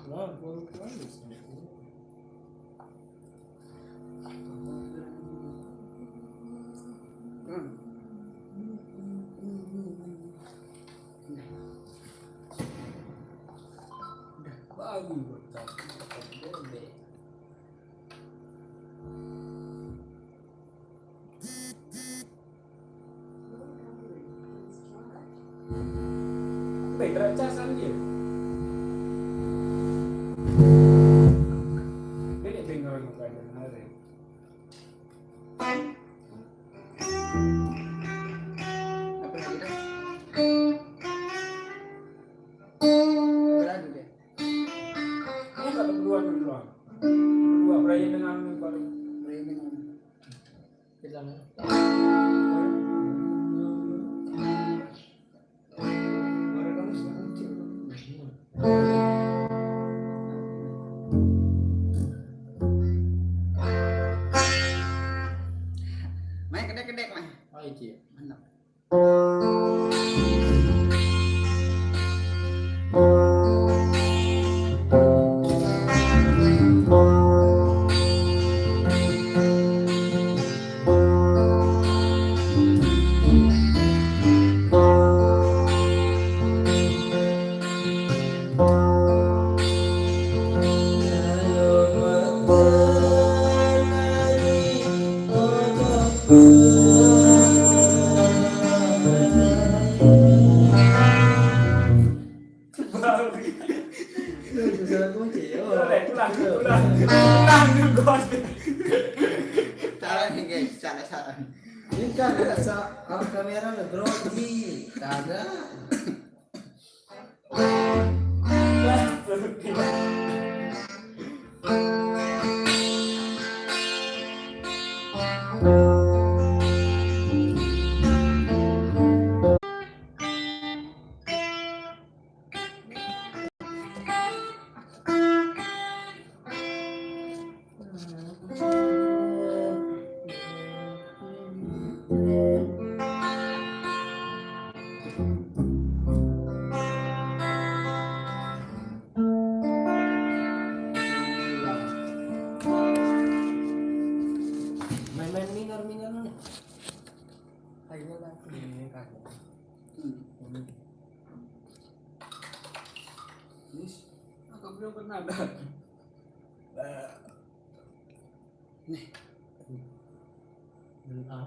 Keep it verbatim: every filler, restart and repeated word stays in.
Lah, gua lupa lagi sama gua. Hmm. Udah bagus buat kaki, buat bebek. Baik, tercasan dia. Ini dengar bukan dengar. Apa lagi dah? Apa lagi dah? Ini satu kedua, kedua. Kedua, Brian dengan baru. Brian dengan. Kita mana? Baru kamu sekarang, Cik. Main kedek-kedek, mah. Oh, iya, Cik. Mantap. Susah kunci, oh. Ulang, ulang, ulang. Ulang dulu, Gon. Salah nih, guys, salah, salah. Ini kan ada sa-, ah, kamera nge-grogi. Kagak. Main-main minor, minor nih. Ayo lah, ini kagak. Hmm. Ini. Ini. Aku belum pernah ada. Nih. Dulu A.